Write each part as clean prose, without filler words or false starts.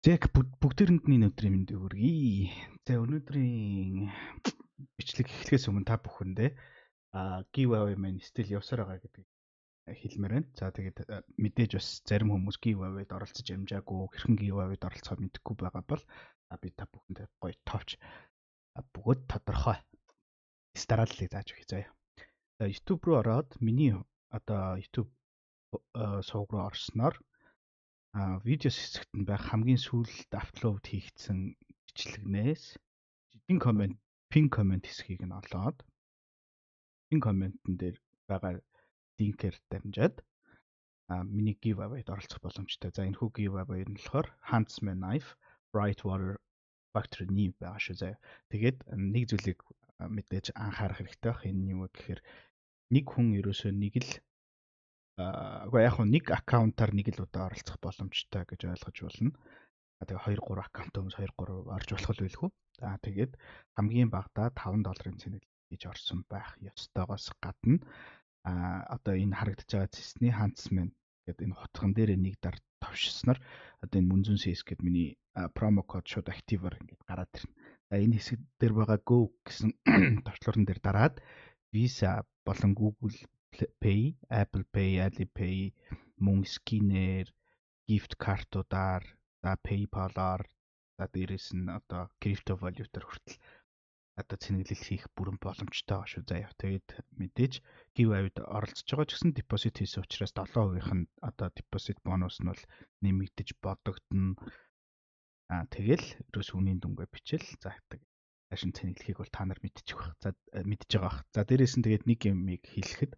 Зэг бүгдээрэнд нь энэ өдрийн мэндийг хүргэе. За, өнөөдрийн бичлэг эхлэхээс өмнө та бүхэндээ giveaway маань still явсаар байгаа гэдгийг хэлмээр байна. За, тэгээд мэдээж бас зарим хүмүүс giveaway-д оролцож амжаагүй, хэрхэн giveaway-д оролцохоо мэдэхгүй байгаа бол би та бүхэндээ гоё товч бөгөөд тодорхой дарааллыг зааж өгье заяа. За, YouTube руу ороод миний одоо YouTube сувг руу орсноор видео хэсэгт нь байх хамгийн сүүлд upload хийгдсэн бичлэгнээс жидийн comment, pin comment хэсгийг нь олоод pin comment-н дээр байгаа линкээр дамжаад миний giveaway-д оролцох боломжтой. За, энэхүү giveaway нь болохоор Huntsman Knife Brightwater Factory New байгаа шүү заяа. Тэгээд нэг зүйлийг мэдээж анхаарах хэрэгтэй байх. Энэ нь юу вэ гэхээр нэг хүн ерөөсөө нэг л, үгүй, яг хөө нэг аккаунтаар нэг л удаа оролцох боломжтой гэж ойлгож байна. Тэгээ 2 3 аккаунт хүмүүс 2 3 орж болох л байлгүй. За, тэгээд хамгийн багадаа 5 долларын цэнэглэл хийж орсон байх ёстойгоос гадна одоо энэ харагдаж байгаа цэсний Huntsman гэдэг энэ хутган дээр нэг дар товшсноор одоо энэ Мөнзөн CS гэдэг миний promo код шууд active-аар ингээд гараад ирнэ. За, энэ хэсэг дээр байгаа go гэсэн товчлуурн дээр дараад Visa болон Google Pay, Apple Pay, Alipay, мөн skin-ээр, gift card-уудаар, за PayPal-аар, за дээрэс нь одоо криптовалютаар хүртэл одоо цэнэглэл хийх бүрэн боломжтой байгаа шүү заяа. Тэгээд мэдээж giveaway-д оролцож байгаа ч гэсэн депозит хийсэн учраас 7%-ийнх нь одоо депозит бонус нь бол нэмэгдэж бодогдно. Тэгэл ерөөс үнийн дүнгээ бичэл, за цааш нь цэнэглэхийг бол та нар мэдчих байх. За, мэдж байгаа бах. За, дээрэс нь тэгээд нэг юмыг хэлэхэд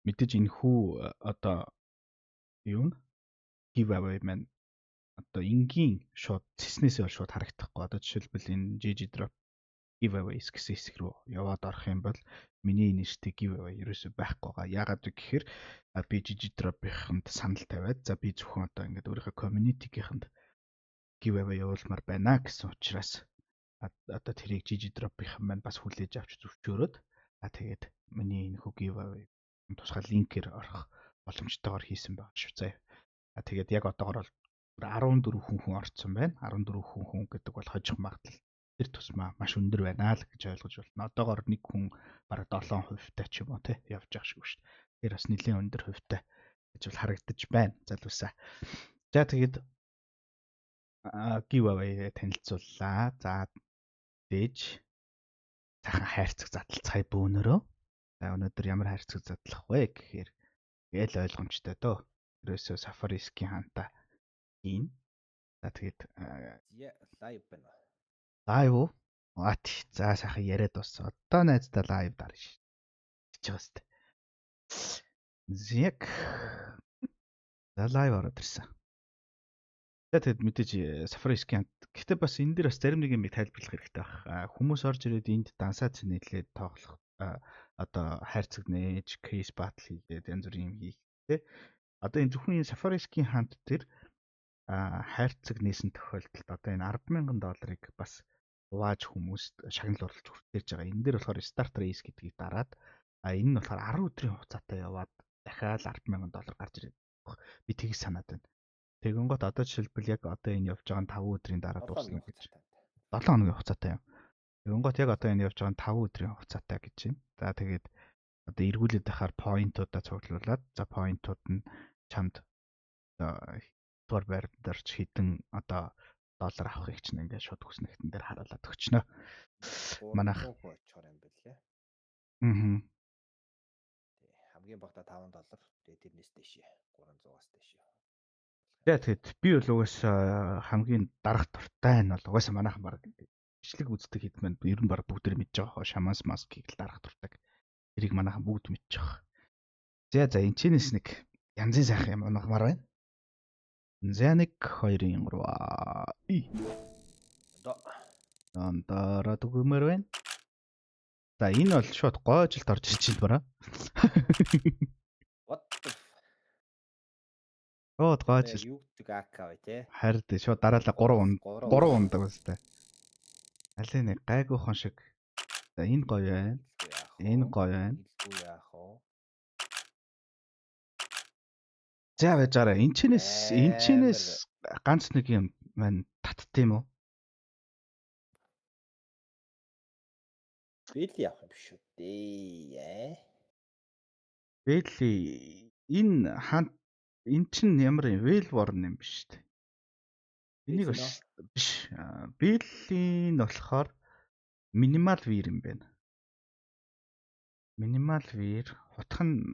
мэдээж энэхүү одоо юу н giveaway маань одоо энгийн шууд цэснээсээ бол шууд харагдахгүй. Одоо жишээлбэл энэ GG drop giveaways гэсэн хэсэг рүү яваад орох юм бол миний нэртэй giveaway ерөөсөө байхгүй байгаа. Яагаад вэ гэхээр би GG drop-ийнхэнд санал тавиад, за би зөвхөн одоо ингээд өөрийнхөө community-гийнхэнд giveaway явуулмаар байна гэсэн учраас одоо тэрийг GG drop-ийнхэн маань бас хүлээж авч зөвшөөрөөд, тэгээд миний энэхүү giveaway тусгай линкээр орох боломжтойгоор хийсэн байгаа шүү заяа. Тэгээд яг одоогор бол 14 хүн орцсон байна. 14 хүн гэдэг бол хожих магадлал тэр тусмаа маш өндөр байна л гэж ойлгож байна. Одоогор нэг хүн бараг 7% ч юм уу те явж байгаа шиг шүү дээ. Тэр бас нэлээд өндөр хувьтай гэж бол харагдаж байна. Залуусаа. За, тэгээд giveaway танилцууллаа. За, дээж сайхан хайрцаг задлцгаая бөөнөрөө. За, өнөөдөр ямар хайрцаг задлах вэ гэхээр гээл ойлгомжтой дөө. Ерөөсөө Safari Skin Hunt-а хийн. За, тэгээд Live байна. Live уу? What? За, сайхан яриад дууссан. Одоо найздаа live дарна ш. Гэж байгаа сте. Зэг. За, live ороод ирсэн. За, тэгэд мэдээж Safari Skin. Гэхдээ бас энэ дээр бас зарим нэг юм тайлбарлах хэрэгтэй байх. Хүмүүс орж ирээд энд дансаа цэнэглээд тоглох, одоо хайрцаг нээж, case battle хийгээд янз бүрийн юм хийх тэ. Одоо энэ зөвхөн энэ Safari Skin Hunt дээр хайрцаг нээсэн тохиолдолд одоо энэ 10,000 долларыг бас хувааж хүмүүст шагнал оруулж хүртээж байгаа. Энэ дээр болохоор Start Race гэдгийг дараад энэ нь болохоор 10 өдрийн хугацаатай яваад дахиад 10,000 доллар гарч ирээд би тэгж санаад байна. Тэгэнгүүт одоо жишээлбэл яг одоо энэ явж байгаа нь 5 өдрийн дараа дуусна гэж. 7 хоногийн хугацаатай юм. Тэгэнгүүт яг одоо энэ явж байгаа нь 5 өдрийн хугацаатай гэж байна. За, тэгээд одоо эргүүлээд байхаар point-уудаа цуглуулад, за point-ууд нь чамд одоо дугаар байр дээр ч хэдэн одоо доллар авахыг чинь ингээд шууд хүснэгтэн дээр харуулад өгчнө. Манайх очихоор юм бэлээ. Аа. Хамгийн багадаа 5 доллар. Тэгээд тэрнээс дэшээ 300-аас дэшээ. За, тэгэд би бол угаасаа хамгийн дарах дуртай нь бол угаасаа манайхан баг бичлэг үздэг хэд маань ер нь баг бүгд мэдж байгаа хоо Shaman's Mask-ыг л дарах дуртай. Тэрийг манайхан бүгд мэдж байгаа. За за, энэ чинээс нэг янзын сайхан юм унахмаар байна. За, 1 2 3 и. Дандаараа түгмээр байна. За, энэ бол шууд гойжилт орж ирж байна бараа. What the Шууд гойжилт. Юу гэдэг АК вэ те? Харин шууд дараалал 3 ун 3 ундаг үстэй. Алин нэг гайгүйхан шиг. За, энэ гоё байна. Энэ гоё байна. Илгүй яах вэ? За байж гараа. Энчнээс ганц нэг юм маань татт юм уу? Бэлли явах юм шүү дээ. Бэлли энэ хаан эн чин ямар юм Вэл Ворн юм биш үү? Энийг бас биш. Бэллийн болохоор минимал вир юм байна. Минимал вир хутх нь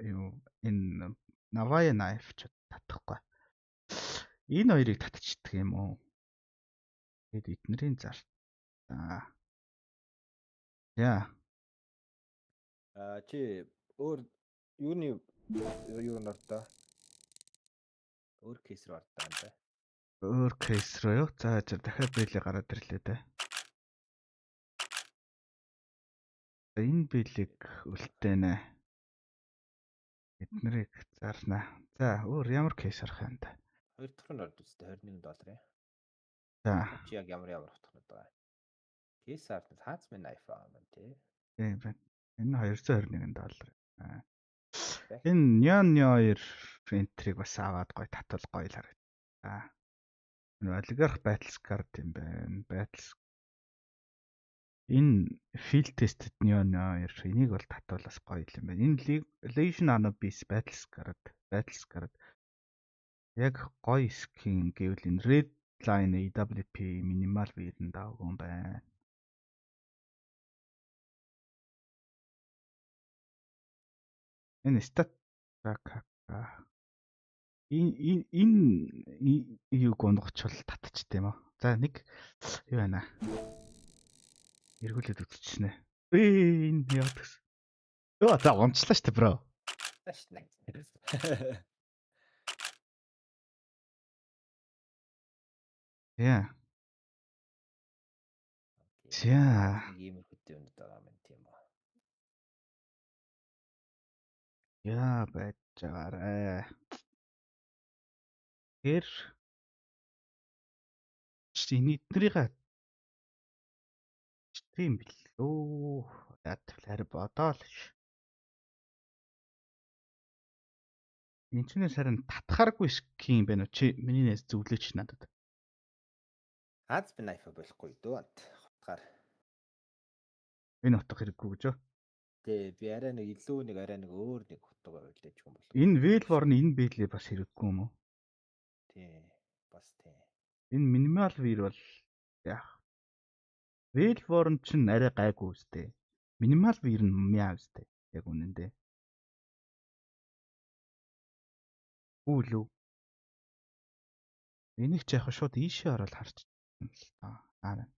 юу энэ Navaya knife ч татахгүй. Энэ хоёрыг татчихдаг юм уу? Тэгэд эднэрийн зар. Аа. Яа. Аа чи өөр юуны юу нортоо? Өөр кейс рүү ордоо юм да. Өөр кейс рүү юу? За дахиад бэлээ гараад ирлээ дээ. Энэ бэлэг үлдээнэ. Эднэрийг зарнаа. За өөр ямар кейс арах юм да? Хоёр дахь нь орд үстэй 21 доллар юм. За. Чи яг ямар ямар утганууд байгаа. Кейс ард хаацмын knife байгаа юм тий. Тийм байна. Энэ 221 доллар. Энэ Neon 2 энтрийг бас аваад гоё татвал гоё л харагдаа. Энэ Oligarch Battle Scarred юм байна. Battle энэ field tested Neon 2 энийг бол татвал бас гоё юм байна. Энэ Legion Anubis Battle Scarred яг гоё skin гэвэл энэ Red Line AWP minimal wear-н давгүй юм байна. Энэ stat энэ энэ юуг унгачвал татчихдээ юм уу? За нэг юу байна? Эргүүлээд үзчихнэ. Энэ яа гэсэн. Йоо за унчлаа штэ бро. Штэ. Яа. За. Иймэрхүү юмнууд байгаа юм тийм үү? Яа байж байгаарэ. Тэр чи эднэрийг тийм билүү. Яа тэр харин бодоол ш. Энд чинээс харин татхааргүй скин байна уу? Чи миний нэс зөвлөөч надад. Аз би knife болохгүй дөө. Хутгаар. Энэ утга хэрэггүй гэж юу? Тэ би арай нэг илүү нэг арай нэг өөр нэг утга үлдээж юм болов. Энэ Veilborn энэ бэлээ бас хэрэггүй юм уу? Тий, бас тий. Энэ minimal wear бол яах. Veilborn ч арай гайгүй үстэй. Minimal wear нь мяа үстэй. Яг үнэндээ. Үл үү. Энийг ч яг шууд ийшээ ороод харчихсан л та. Аа.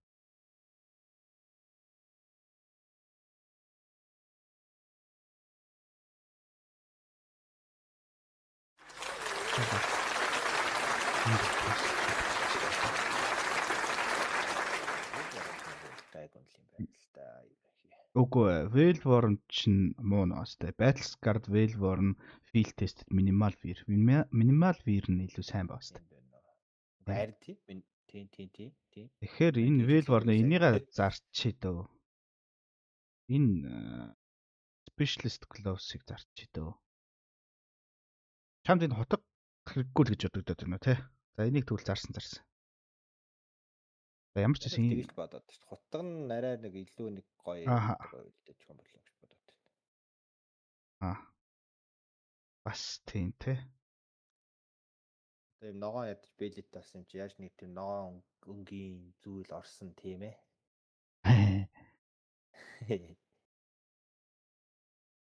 Үгүй Veilborn чинь муу ноостой. Battle Scarred Veilborn Field Tested Minimal Wear. Minimal Wear нь илүү сайн байгаа хэвээр. Харин тийм. Тийм тийм тийм тийм. Тэгэхээр энэ Veilborn энийгээ зарчий дөө. Энэ Specialist Gloves-ыг зарчий дөө. Чамд энэ хутга хэрэггүй л гэж бодогдоод байна уу те? За энийг тэгвэл зарсан. За ямар ч гэсэн тэгж бодоод шүү. Хутга нь арай нэг илүү нэг гоё үлдээж юм болов гэж бодоод байна. Аа. Бас тийм те. Одоо юм ногоон ядаж бэлэт болсон юм чи яаж нэг тийм ногоон өнгийн зүйл орсон тийм ээ.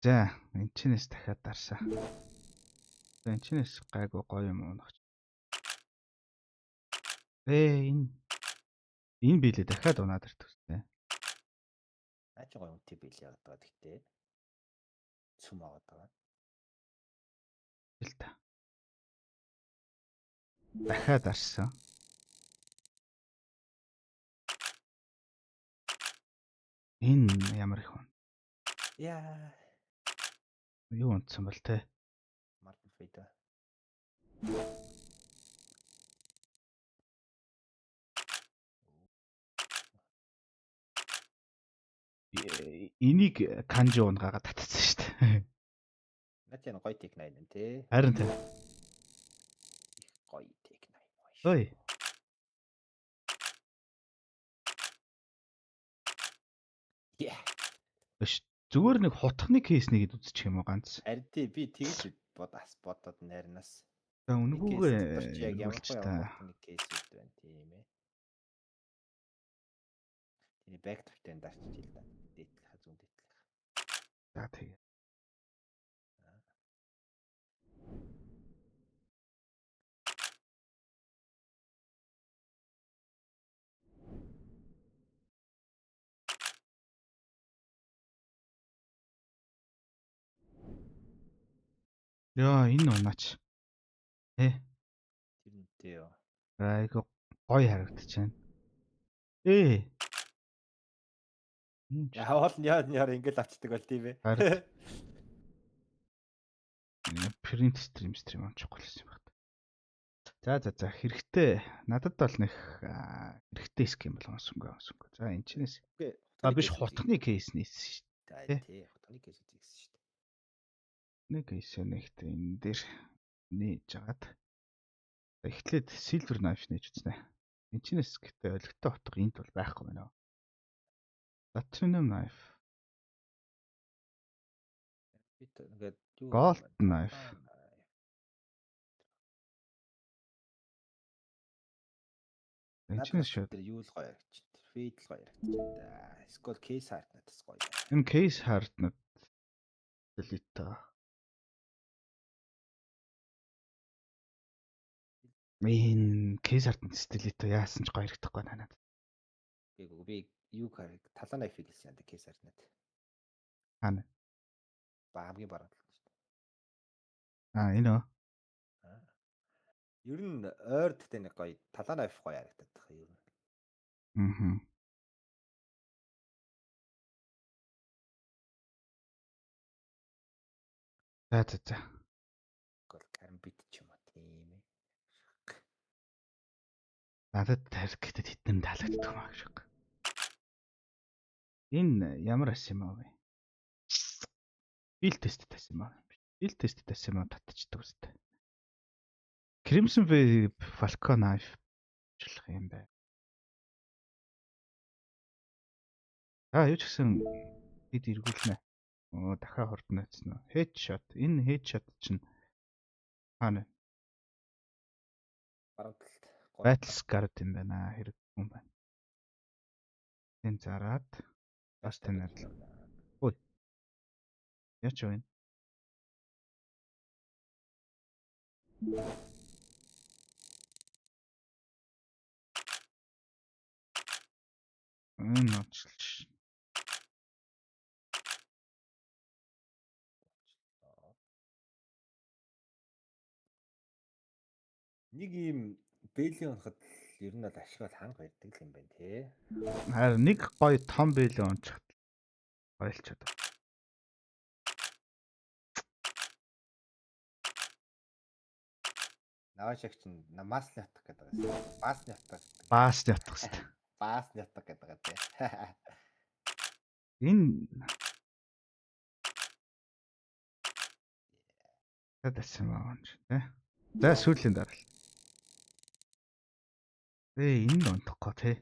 За энэ чинээс дахиад дарсаа. За энэ чинээс гайгүй гоё юм унах. Энэ биелээ дахиад унаад иртвэстэй. Наа чи гоё үнэтэй биел яагаад байгаа гэхдээ цөм аваад байгаа. Л та. Дахиад арсан. Энэ ямар их вэ? Яа. Юу унтсан бол те? Marble Fade. Энийг канжи унгаагаа татцсан шүү дээ. Наад чинь гоё Tec 9 юм тий. Харин тий. Их гоё Tec 9. Ой. Yeah. Биш зүгээр нэг хутганы case нэгэд үзчих юм уу ганц. Харин тий би тэгж бас бодоод найрнаас. За үнэгүйгээ яг ямар та. хутганы case үүд байна тийм ээ. Тэрний back тавтай дарчиж ил да. Дээдлэх зүүн дээдлэх. За тэгээ. Яа, энэ унаач. Э. Тэрнтэй юу. Айгу гоё харагдаж байна. Ээ. Яваал яа ингээл авчдаг бол тийм ээ. Харин. Print stream онцохгүй л юм байна. За хэрэгтэй. Надад бол нэг хэрэгтэй skin бол онсонгүй. За энэ чинээс. А биш хутганы case нээсэн шүү дээ. Тий, хутганы case үзсэн шүү дээ. Нэг case нэгт энэ дээр нээж агаад эхлээд silver knife нээж үзнэ. Энэ чинээс гэхдээ олигтой утга энд бол байхгүй байна. Platinum knife. Би ингээд юу Gold knife. Энэ чинээс шууд тэр юу л гоё харагдчих. Fade л гоё харагдчих да. Эсвэл case hard надаас гоё. Энэ case hard над delete. Энэ case hard delete яасан ч гоё харагдахгүй надад. Үгүй би юу хараг талаа knife гэсэн юм да case hard над. Хаана? Ба хамгийн баруун талд шүү дээ. Аа энэ үү? Ер нь ойр гэхдээ нэг гоё талаа knife гоё харагдаад байгаа ер нь. Аа. За. Гол карамбит ч юм уу тийм ээ. Надад тарих гэхдээ тэдэн таалагддаг юм аа гэж байна. Энэ ямар ас юм аа вэ? Бил тест тас юм аа. Бил тест тас юм аа татчихдаг үстэй. Crimson Wave Falcon Knife члах юм байна. Аа юу ч гэсэн бид эргүүлнэ. Оо дахиад хурд найцсан уу. Headshot. Энэ headshot чинь хаана? Баруун талд. Battle Scarred юм байна. Хэрэг юм байна. Энэ зараад бас танаар л. Ой. Яач вэ? Энэ очлж. Нэг ийм бэлийн унахад ер нь бол ашиг бол ханга байдаг юм байна тий. Харин нэг гоё том бэлийн унчихад гоёлчод. Наваа шиг чинь масны утга гэдэг байсан. Баасны утга гэдэг. Баасны утга хэвээр. Баасны утга гэдэг байгаа тий. Энэ тассан аа ч тий. За сүүлийн дараалал. Энэ онтохгүй тий.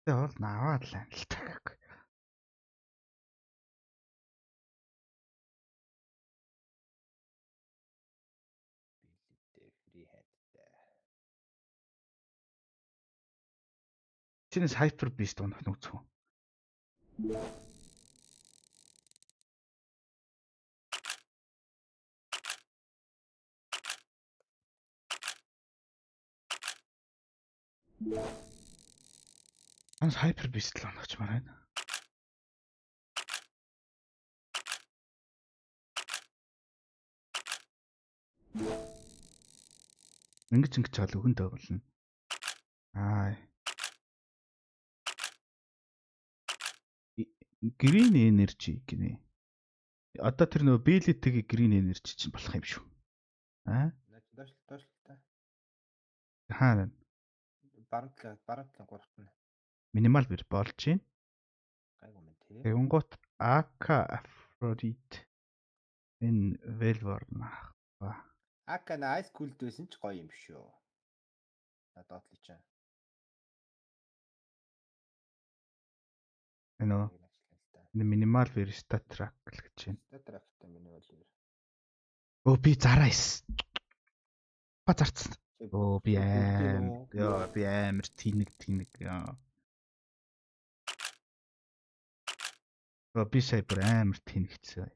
Тэ бол наваад л юм л та. Чинээс Hyper Beast унах нүцгэн. Ганц Hyper Beast л унахчмаар байна. Ингэж ингэж чаал өгөндөө болно. Аа. Green Energy гинэ. Одоо тэр нөгөө Billy-тэйг Green Energy чинь болох юм шүү. Аа? Доош доош та. Хаана? Баруун талын гуравт нь. Minimal wear болж байна. Гайгүй мэн тий. Тэгэнгუთ AK Aphrodite энэ Velvorn ах. AK на Ice Cool байсан ч гоё юм шүү. Надад л чинь. Энэ үү? Энэ minimal wear StatTrak л гэж байна. StatTrak-тай minimal wear. Өө би зараа эс. Ба зарцсан. Өө би аим. Йоо би амар тэнэг тэнэг. Өө би сая бүр амар тэнэгцсэн.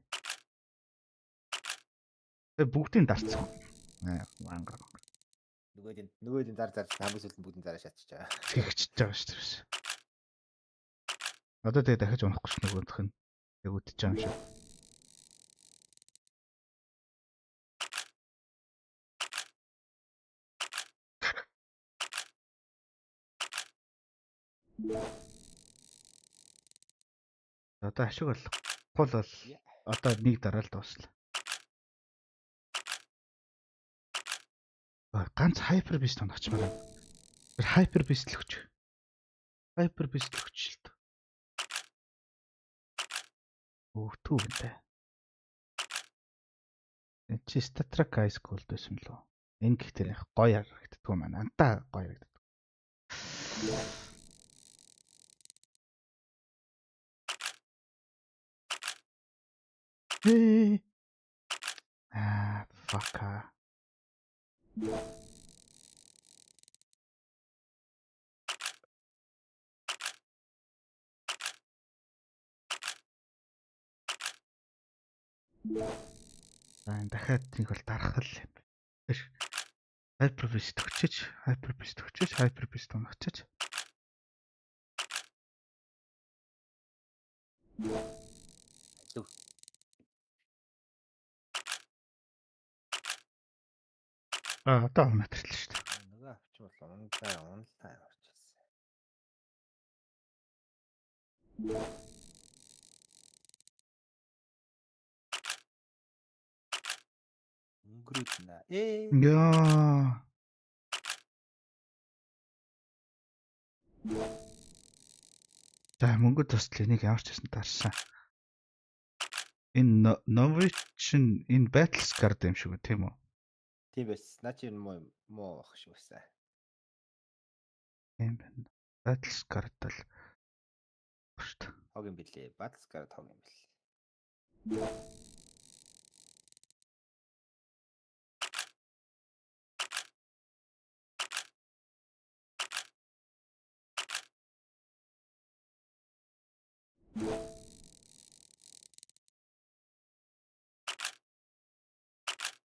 Тэгээ бүгдийг дарцсан. Ангаар. Нөгөөд нь зар зар хамгийн сүүлд нь бүгдийг зараа шатчих байгаа. Тэгчж байгаа шүү дээ. Одоо тэгээ дахиж унахгүй ш нөгөөх нь. Яг үдчихэж байгаа юм шиг. Одоо ашиг бол гол бол одоо нэг дараа л дууслаа. Ганц Hyper Beast оногчмаар байна. Hyper Beast л өгч. Hyper Beast л өгч л. Өвтүү гэнэ. Энд чи StatTrak Ice Cold байсан лөө. Энэ гэхдээ их гоё харагддаггүй маань. Антаа гоё харагддаг. Аа, fuck. За энэ дахиад нэг бол дарах л юм. Hyper Beast өгчөж, Hyper Beast өгчөж, Hyper Beast унагчиж. Алив. Аа, одоо метр л шүү дээ. Нөгөө авч бол унлаа, унлаа явчихсан. Өнгөрөөд нэ. Ээ. Яа. За мөнгө туслаа энийг ямар ч байсан дарсан. Энэ Norwich чинь энэ Battle Scarred юм шиг үү тийм үү? Тийм байс. Наа чи муу муу ах шиг байсан. Тийм байна. Battle Scarred л шүү дээ. Хог юм билээ. Battle Scarred хог юм билээ.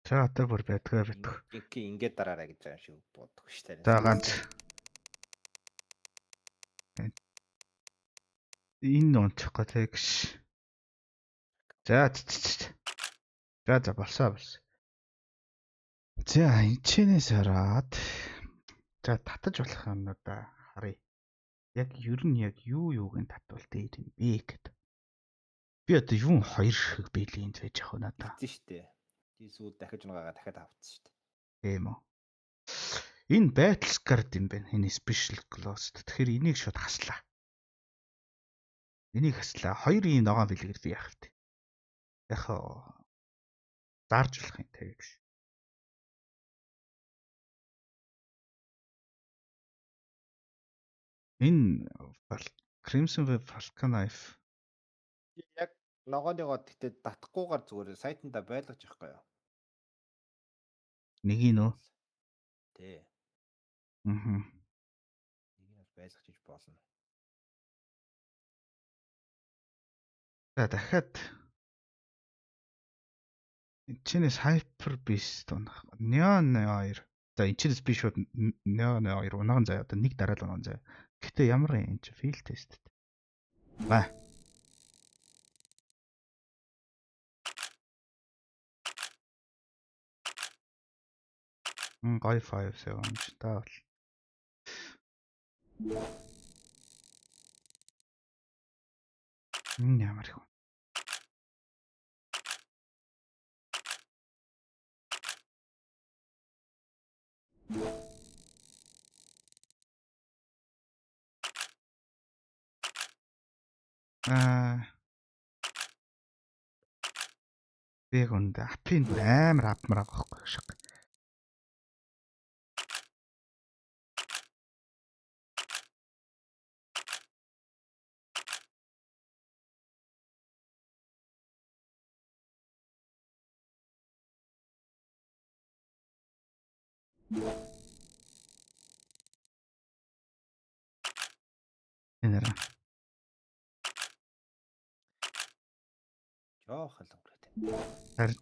За одоо бүр байдгаа битг. Жинхэнэ ингээд дараарай гэж байгаа юм шиг боддог шүү дээ. За ганц. Энэ унчихгүй те гэж. За за за болсоо болсон. За энэ чинээс хараад за татаж болох юмнуудаа харъя. Яг ер нь яг юу юуг нь татвал дээр юм бэ гэд. Би одоо юун хоёр шиг бэлэн зээж явах надаа. Тэгсэн шүү дээ. Тий сүүл дахиж унаагаа дахиад авцсан шүү дээ. Тийм үү. Энэ Battle Scarred юм байна. Энэ Special Closed. Тэгэхээр энийг шууд хаслаа. Энийг хаслаа. Хоёр ийм ногоон бэлгэр би яах вэ? Яг зарж болох юм тэг гэж. Энэ Crimson Web Falcon Knife яг ногооныгоо тэгтээ татахгүйгээр зүгээр сайтанда байлгаж явахгүй юу? Нэг нь үү? Тий. Аа. Нэг нь бол байлгаж иж болно. За дахиад энэ чинээс Hyper Beast унах. Neon 2. За энэ чинээс би шууд Neon 2 унахан заяа. Одоо нэг дараа л унахан заяа. Гэхдээ ямар юм чи field test. Ба. Гоё 5 7 ч таавал. Ямар их. Аа. Би яг үндэ апын бүр амар авмаар байгаа байхгүй шиг. Энэ Жохон л өнгөрөөд. Харин.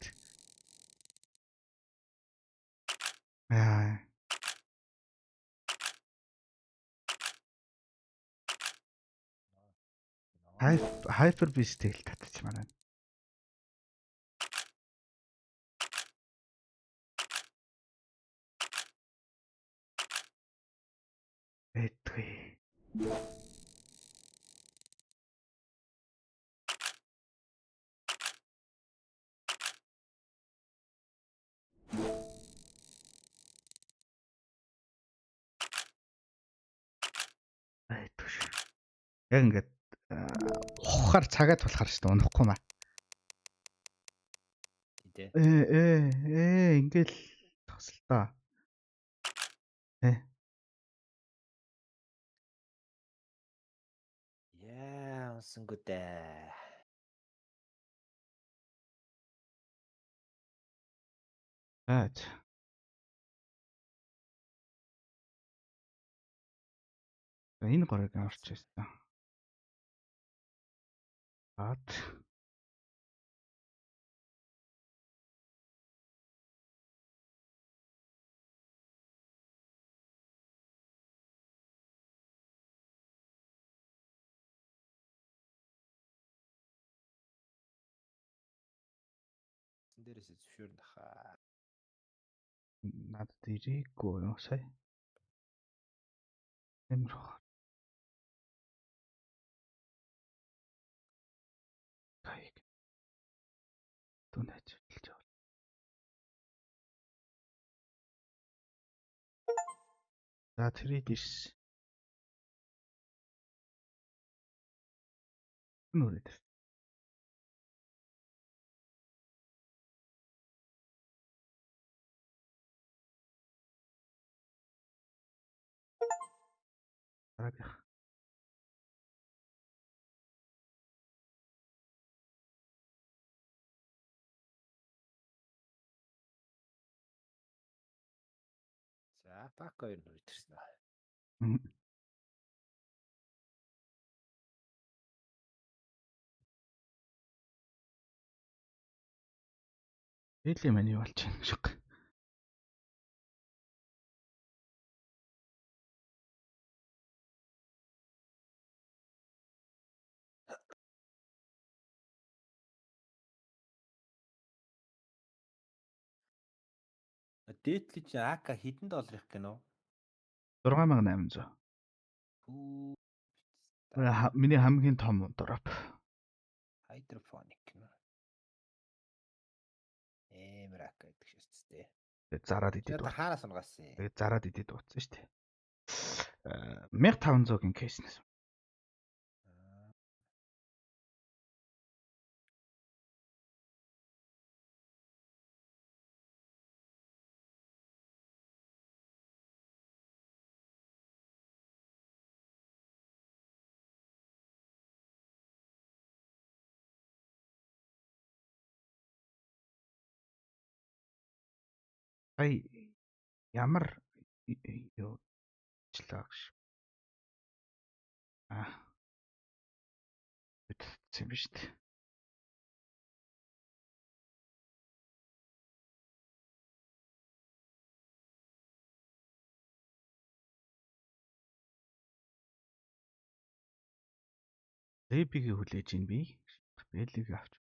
Аа. Hyper Beast тэл татчих манай. Бэтгүй. Яг ингээд ухахаар цагаа тулахаар шүү дээ унахгүй маа. Тий. Ингээл тасал та. Яа, унсангүй дээ. Аа. Энэ горыг авч ирсэн. Ат. Дээрээс зөвшөөрнө хаа. Надад ирээгүй юу сая. Ямар кайг. Түнэж хэлж байгаа. За тэрийг ирсэн. Нүрээд. Дараагийнх. За, пак хоёр нүрээд ирсэн аа. Эли маань юу болж байна шиг. Дээдли чи АК хэдэн долларых гинөө? 6800. Пүү. Миний хамгийн том дроп. Hydroponic гинөө. Амар АК гэдэг шээ дээ. Тэгээд зараад идэд. Хаанаас унгаасан? Тэгээд зараад идэд утсан шүү дээ. 1500-гийн кейснээс. Ай ямар юу члаа гэж. Аа. Битсэн биш үү? Лэбигээ хүлээж ин би. Бэлийг авч.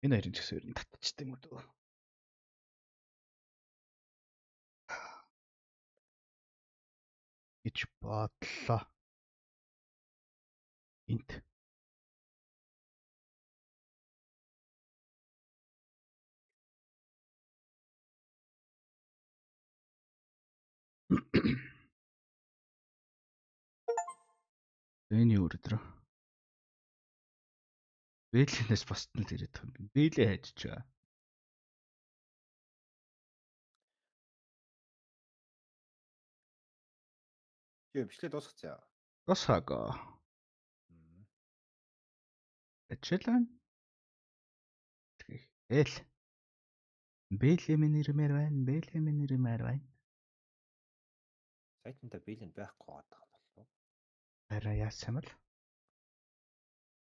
Энэ хоёрын ч гэсэн ер нь татчихдаг юм уу? гэж бодлоо. Энт. Энэ юу өдрөө. Бээлэнээс босд нь л ирээд байгаа юм. Бээлээ хайж байгаа. Юу бичлэг дуусгацсан. Дуусаагаа. Ажиглан. Тэгэл. Бээлээ минь ирмээр байна. Бээлээ минь ирмээр байна. Сайтанда бээлэнд байхгүй байгаа юм болов уу? Арай яасан юм бол?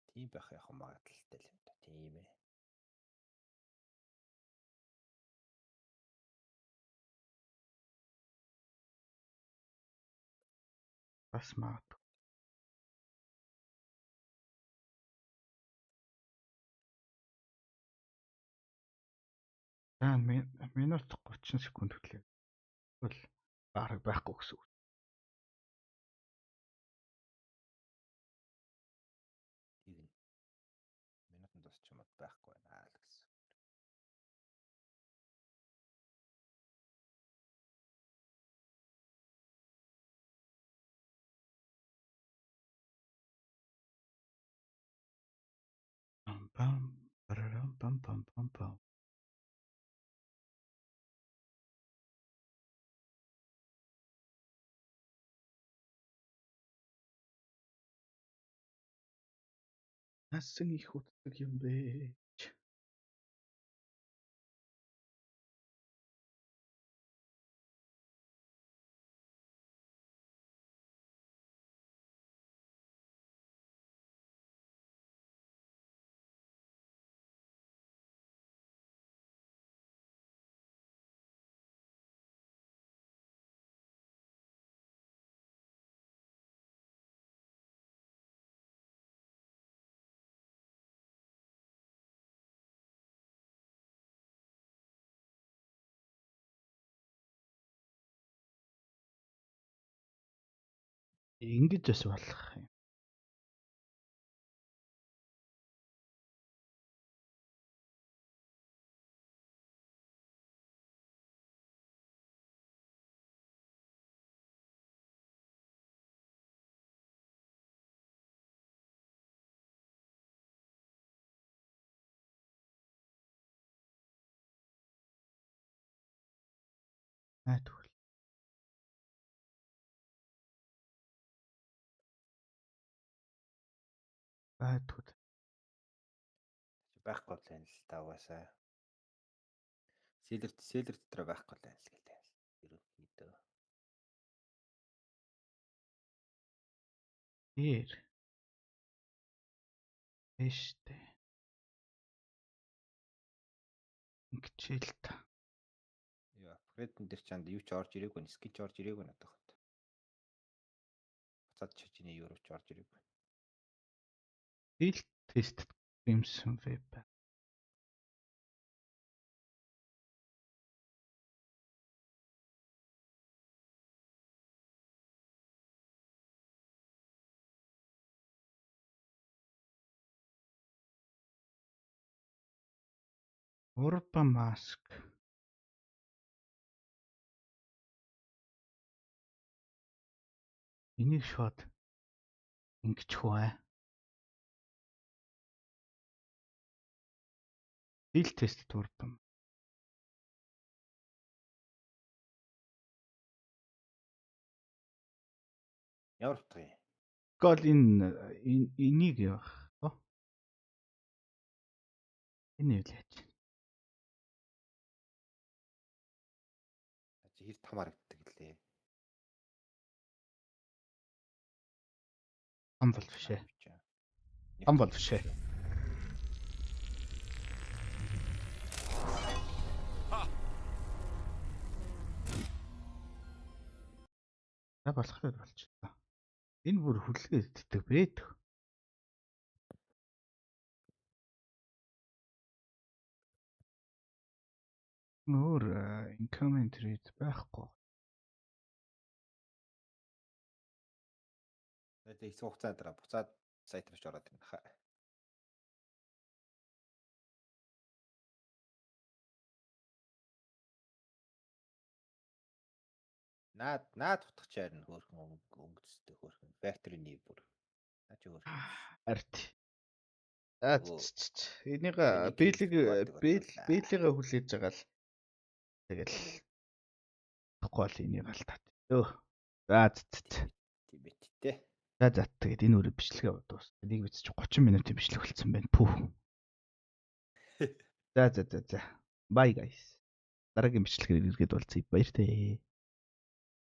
Тийм байх яг магадлалтай л юм да. Тийм ээ. Бас магадгүй. За минут 30 секунд хөтлөө. Бол бараг байхгүй гэсэн үг. Тийм. Минутанд дуусчих юм бол байхгүй байна л гэсэн. Пам пам парарам пам пам пам пам. Насан их утдаг юм бэ? Ингэж бас болох юм. Тэгвэл. Тэгвэл. Байхгүй л байна л та угаасаа. Seller дотор байхгүй л байна л гэлээ. Ерөнхийдөө. Дээр. Эштэй. Ингэчээл та. Юу upgrade-н дээр чанд юу ч орж ирээгүй, skin ч орж ирээгүй надад. Буцаад чичний юу ч орж ирээгүй. Field test Crimson Web. Urban Mask. Энийг шууд ингэчих үү аа. Field test Urban. Ямар утга юм? Гол энэ энийг явах. Энэ юу яаж? Хэр там харагддаг лээ. Там бол биш ээ. Там бол биш ээ. За болохоор болчихлоо. Энэ бүр хүлгээ иддэг бэт. Өөр incoming trade байхгүй. Тэгээд их хугацаанд дараа буцаад сайт руу ч ороод ирнэ хаа. Наад утгах чаар нь хөөрхөн өнгө төстэй хөөрхөн factory new бүр. Наа чи хөөрхөн. Арт. Аа энийг биелэг биелэгээ хүлээж байгаа л тэгэл тохгүй бол энийг ал тат. Өө. За Тийм ээ тэ. За тэгээд энэ үрээ бичлэгээ дуус. Энийг биз чи 30 минутын бичлэг болсон байна. Пүү. За. Bye guys. Дараагийн бичлэгээр эргээд уулзъя. Баяртай.